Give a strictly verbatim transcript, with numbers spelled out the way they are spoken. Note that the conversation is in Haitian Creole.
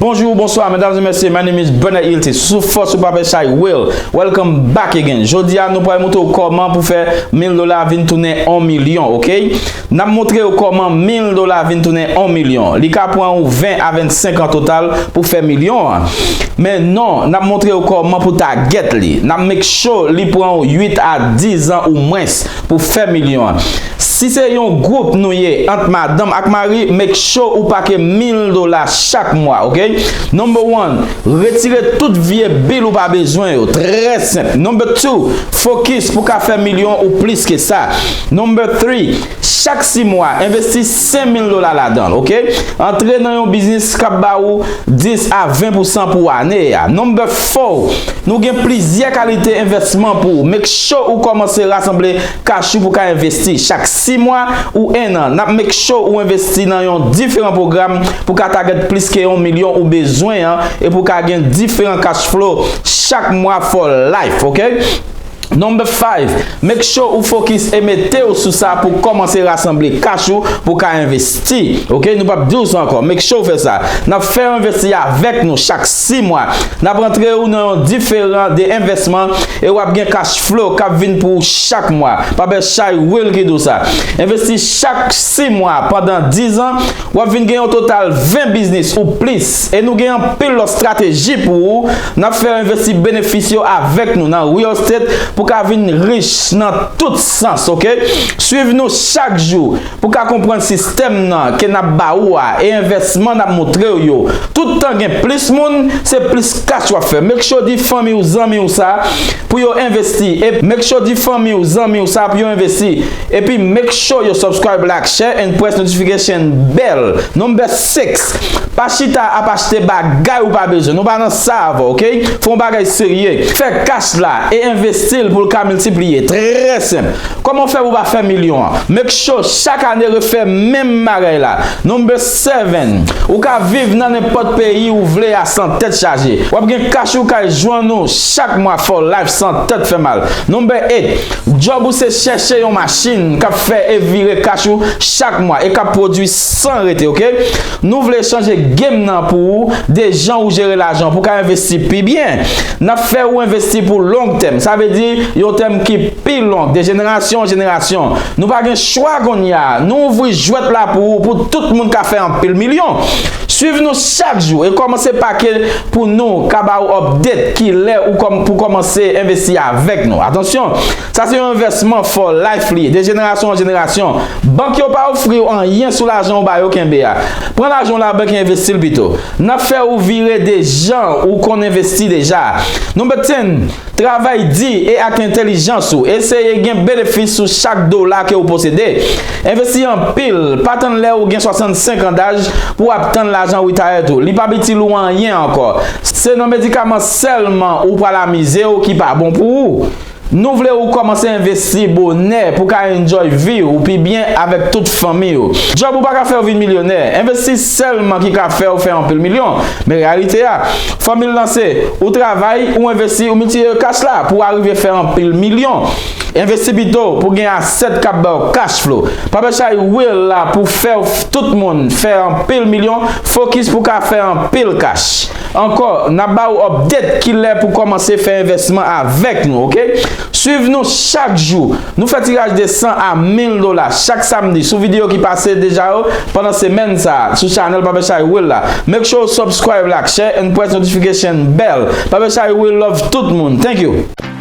Bonjou, bonswa, medam e mesye, my name is Bernard Hiltis. Sou fòs ou pa pè chay, Will. Welcome back again. Jodi a, nou pral montre w kòman pou fè mil dola vin tounen yon milyon, ok? N ap montre w kòman mil dola vin tounen yon milyon. Li ka pran ou ven a vennsenk an total pou fè milyon an. Men non, n ap montre w kòman pou target li. N ap make sure li pran ou uit a diz an ou mwens pou fè milyon an. Si se yon gwoup nou ye ant madanm ak mari, make sure ou pake mil dola chak mwa, ok? Number one, retire tout vye bil ou pa bezwen yo. Trè senp. Number two, focus pou ka fè milyon ou plis ke sa. Number three, chak sis mwa, envesti senk mil dola ladan l, ok? Antre nan yon biznis k ap ba ou dis a ven pousan pou ane a. Number four, nou gen plizyè kalite envèsman pou ou. Make sure ou kòmanse rasanble kach ou pou ka envesti. Chak sis mwa ou en an, n ap make sure ou envesti nan yon diferan pwogram pou ka target plis ke yon milyon ou bezwen an e pou ka gen diferan cash flow chak mwa for life, ok? Number five, make sure ou focus e mete w sou sa pou kòmanse rasanble kach ou pou ka envesti. Ok, nou p ap di w sa ankò. Make sure ou fè sa. N ap fè w envesti avèk nou chak sis mwa. N ap antre ou nan yon diferan de envèsman e w ap gen cash flow k ap vin pou ou chak mwa. Pa pè chay, Will ki di w sa. Envesti chak sis mwa pandan diz an, w ap vin gen yon total ven biznis ou plis. E nou gen anpil lòt estrateji pou ou. N ap fè w envesti benefis yo avèk nou nan real estate pou ka vin rich nan tout sans, ok? Swiv nou chak jou pou ka konprann sistèm nan ke n ap ba ou a e envèsman n ap montre w yo. Tout tan gen plis moun, se plis kach w ap fè. Make sure di fanmi w, zanmi w sa pou yo envesti. E make sure di fanmi w, zanmi w sa pou yo envesti. Epi make sure yo subscribe, like, share and press notification bell. Number six, pa chita ap achte bagay ou pa bezwen. Nou pa nan sa avè w, ok? Fè yon bagay serye. Fè kach la e envesti l pou l ka miltipliye. Trè senp. Kòman w fè pou w pa fè milyon an? Make sure chak ane refè menm bagay la. Number seven, ou ka viv nan nenpòt peyi ou vle a san tèt chaje. W ap gen kach ou kay jwenn ou chak mwa for life san tèt fè mal. Number eight, djòb ou se chèche yon machin k ap fè e vire kach ou chak mwa e k ap pwodui san rete, ok? Nou vle chanje game nan pou ou, de jan ou jere lajan pou ka envesti pi byen. N ap fè ou envesti pou long tèm. Sa vle di yon tèm ki pi long, de jenerasyon an jenerasyon. Nou pa gen chwa kounye a. Nou ouvri jwèt la pou ou, pou tout moun ka fè anpil milyon. Swiv nou chak jou e kòmanse pake pou nou ka ba ou update kilè ou kòm, pou kòmanse envesti avèk nou. Atansyon, sa se yon envèsman for life li ye, de jenerasyon an jenerasyon. Bank yo pa ofri w anyen sou lajan ou ba yo kenbe a. Pran lajan w nan bank e envesti l pito. N ap fè ou vire de jan ou konn envesti deja. Number ten, travay di e ak entèlijans ou. Eseye gen benefis sou chak dola ke ou posede. Envesti anpil. Pa tann lè ou gen swasannsenk an daj pou w ap tann lajan retirement ou. Li p ap itil ou anyen ankò. Se nan medikaman sèlman ou pral amize w ki pa bon pou ou. Nou vle ou kòmanse envesti bonè pou ka enjoy vi ou pi byen avèk tout fanmi ou. Djòb ou pa ka fè w vin milyonè. Envesti sèlman ki ka fè w fè anpil milyon. Men reyalite a, fòmil lan se, ou travay, ou envesti, ou miltipliye kach la pou w arive fè anpil milyon. Envesti pito pou gen asèt k ap ba w cash flow. Pa pè chay, Will la pou fè w f-, tout moun fè anpil milyon, fokis pou ka fè anpil kach. Ankò, n ap ba ou update kilè pou kòmanse fè envèsman avèk nou, ok? Swiv nou chak jou. Nou fè tiraj de san a mil dola chak samdi sou videyo ki pase deja yo pandan semèn sa a sou chanèl Papa Chay Will la. Make sure ou subscribe, like, share and press notification bell. Papa Chay Will love tout moun. Thank you.